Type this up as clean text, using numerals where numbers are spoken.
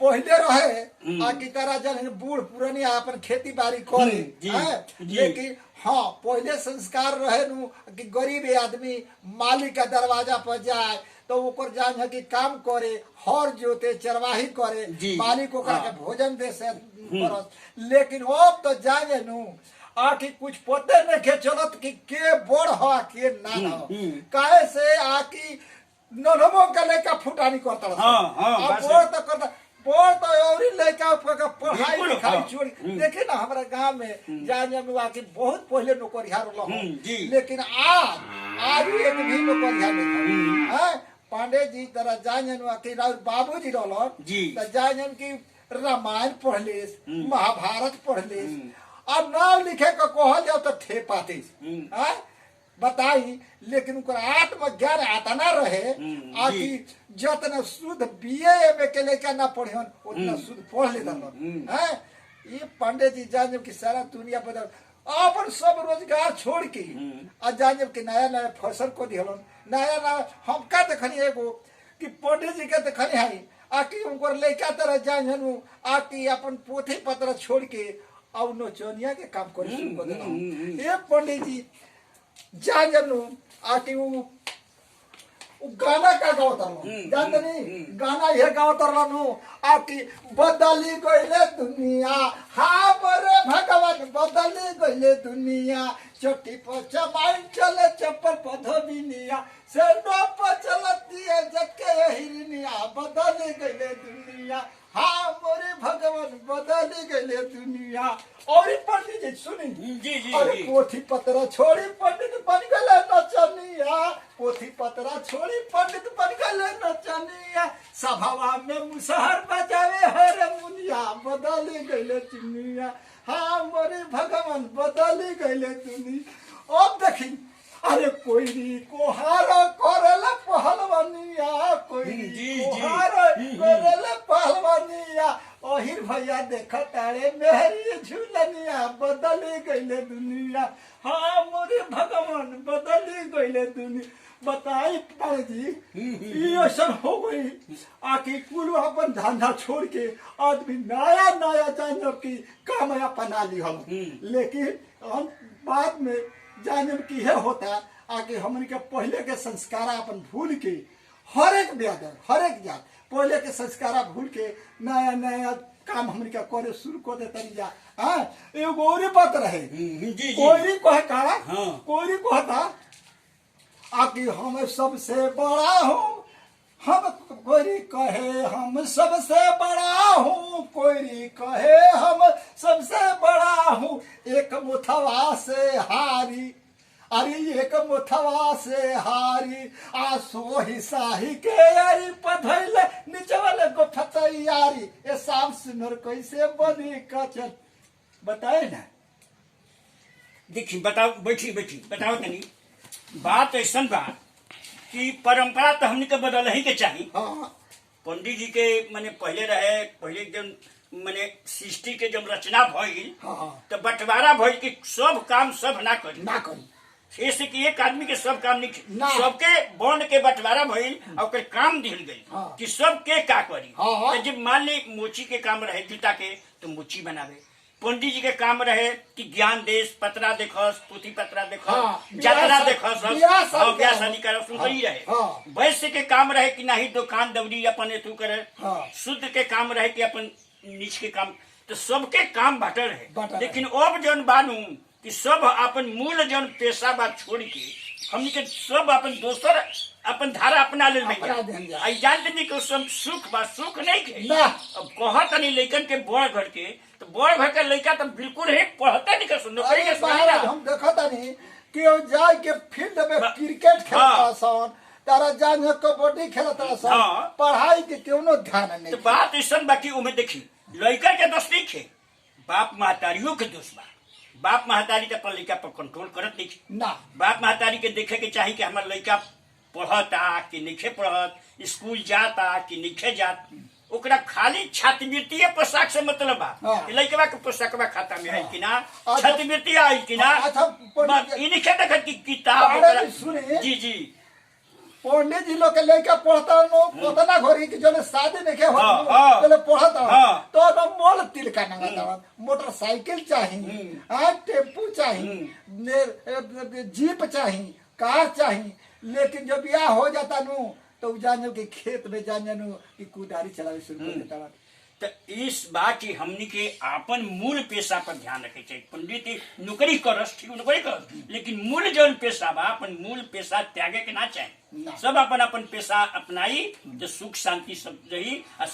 पहले रहे आ की तरह जन बूढ़ पुरानी अपन खेती बाड़ी करे, हैं? लेकिन हाँ, पहले संस्कार रहे नु कि गरीब आदमी मालिक के दरवाजा पर जाए तो ओकर जान है कि काम करे, हर जोते, चरवाही करे, मालिक ओकरा के भोजन दे से करस। लेकिन अब तो जाने नु आखि कुछ पते नहीं के चलत कि के बड़ ह के ना ह। काहे से आकि नन्हमो के लड़का फुटानी करता रहता। हाँ, हाँ, अब बात बड़ सही। तो करता, बड़ तो औरी लड़का के पढ़ाई लिखाई छोड़। देखे ना हमारा गांव में जान जान में आके बहुत पहले नौकरिया रहल, लेकिन आज आज एक भी नौकरिया नहीं था। हैं? पांडे जी तरह जान जान के राउर बाबूजी रहलन तो जान जान की रामायण पढ़ लिस, महाभारत पढ़ लिस, अब नाम लिखे के कहल जाओ तो थे पातिस। हैं? बताई, लेकिन उनकर आत्मज्ञान आता ना रहे आ कि जतना शुद्ध बीए एम ए के लेके ना पढ़ियन उतना शुद्ध पढ़ लेता हैं। ये पांडे जी जान कि सारा दुनिया बदल अपन सब रोजगार छोड़ के आ जान कि नया नया फसल को दिहलन, नया नया। हम का देखनी एगो कि पंडित जी के देखनी है आ कि उनकर लड़का तरह जान आ कि अपन पोथी पत्र छोड़ के और नोचनिया के काम करे शुरू कर देना। ये पंडित जी जान जानू आ कि उ गाना का गावत रहलन, जानते नहीं गाना ये गावत रहलन आ कि बदली गइले दुनिया, हाँ बरे भगवान बदली गइले दुनिया, चोटी पर चमाई चले चप्पल पर धोबिनिया, सेंडो पर चलती है जके हिरनिया, बदली गइले दुनिया, हाँ मोरे भगवान बदली गइले दुनिया। और ई पंडित जी सुनी, जी, जी, अरे जी। पोथी पतरा छोड़ी पंडित बन गए नचनिया, पोथी पतरा छोड़ी पंडित बन गए नचनिया, सभावा में मुसहर बजावे हर मुनिया, बदली गइले दुनिया, हाँ मोरे भगवान बदली गइले दुनिया। अब देखी अरे कोई कोहार करल पहलवानिया, कोई कोहार करल पहलवानिया, ओहिर भैया देख तारे मेहरी झूलनिया, बदली गइले दुनिया, हाँ मोरे भगवान बदली गइले दुनिया। बताई पाड़े जी, ये ऐसा हो गई आखिर कुल अपन धंधा छोड़ के आदमी नया नया जानवर की काम अपना ली हम, लेकिन हम बाद में जानवर की है होता आके हमन के पहले के संस्कार अपन भूल के हर एक ब्यादर हर एक जात पहले के संस्कार भूल के नया नया काम हमन के करे शुरू कर देता जा। हाँ एगो और बात रहे, जी, जी। कोयरी कहे का, कोयरी कहता आकि हम सबसे बड़ा हूँ, हम कोयरी कहे हम सबसे बड़ा हूँ, कोयरी कहे हम सबसे बड़ा हूँ, एक मुथवा से हारी, अरे एक मुथवा से हारी, आ सोही साही के अरी पधैले निचवल गोफतैयारी, ए साम सुनर कैसे बनी कचन, बताए ना। देखी बताओ, बैठी बैठी बताओ तनी बात ऐसा बा कि परंपरा तो हमनी के बदल ही के चाही। पंडित जी के माने पहले रहे, पहले जब माने सृष्टि के जब रचना भइल तो बंटवारा भइल कि सब काम सब ना करी, ना करी, ऐसे कि एक आदमी के सब काम नहीं, ना। सबके बॉन्ड के बंटवारा भइल और ओकर काम दिहल गई कि सबके का करी। तो जब मान ली मोची के काम रहे जूता के तो मोची बनावे, पंडित जी के काम रहे कि ज्ञान देश पतरा देखस, पोथी पतरा देखस, जतरा देखस, बियाह शादी हाँ, बियाह करस। शादी करस, उनकर ही रहे। वैश्य के काम रहे कि नहीं दुकान दौरी अपन एथू करे, शुद्ध के काम रहे कि अपन नीच के काम, तो सबके काम बांटल रहे। बांटल रहे। लेकिन अब जौन बानू कि सब अपन मूल जौन पेशा बा छोड़ के हमनी के सब अपन दोसर अपन धारा अपना ले अपना देन जा। आई जान देनी कि सब सुख बा, सुख नहीं के। ना। अब कहत नहीं लइकन के बड़ घर के, तो बड़ घर के लइका तो बिल्कुल ही पढ़ते नहीं कर, नौकरी अरे के सुनाई महाराज, ना। हम देखत नहीं कि वो जाए के फील्ड में क्रिकेट खेलता सन, तारा जान है कबड्डी खेलता सन, पढ़ाई के कोनो ध्यान नहीं। तो बात ऐसा बाकी उमे देखी लइका के दोष नहीं खे, बाप महतारियों के दोष बा। बाप महतारी के अपन लइका पर कंट्रोल करत नहीं खे। ना। बाप महतारी के देखे के चाही कि हमार लइका पढ़ता कि नइखे पढ़त, स्कूल जाता कि नइखे जात, ओकरा खाली छात्रवृत्ति पोशाक से मतलब बा कि लइकवा के पोशाकवा खाता में है कि ना, छात्रवृत्ति आई कि ना। अच्छा, बस, ई नइखे देखत कि किताब पांडे ओकरा जी, सुनी। जी, जी। पंडित जी लोग के लेके पढ़ता नो पतना घोरी कि जोने शादी नहीं के हाँ, हो हाँ। बोले पढ़ता हाँ। तो न मोल तिलका नंगा मोटरसाइकिल चाही, आ टेम्पू चाही, जीप चाही, कार चाही। लेकिन जब ब्याह हो जाता नु तो उ जान के खेत में जान जानू कि कुदारी चलावे शुरू कर देता बा। तो इस बात की हमनी के आपन मूल पेशा पर ध्यान रखे चाहिए। पंडित नौकरी करस, ठीक नौकरी करस, लेकिन मूल जौन पेशा बा अपन मूल पेशा त्यागे के ना ना। चाहे। सब अपन अपन पेशा अपनाई तो सुख शांति सब रही आ सब।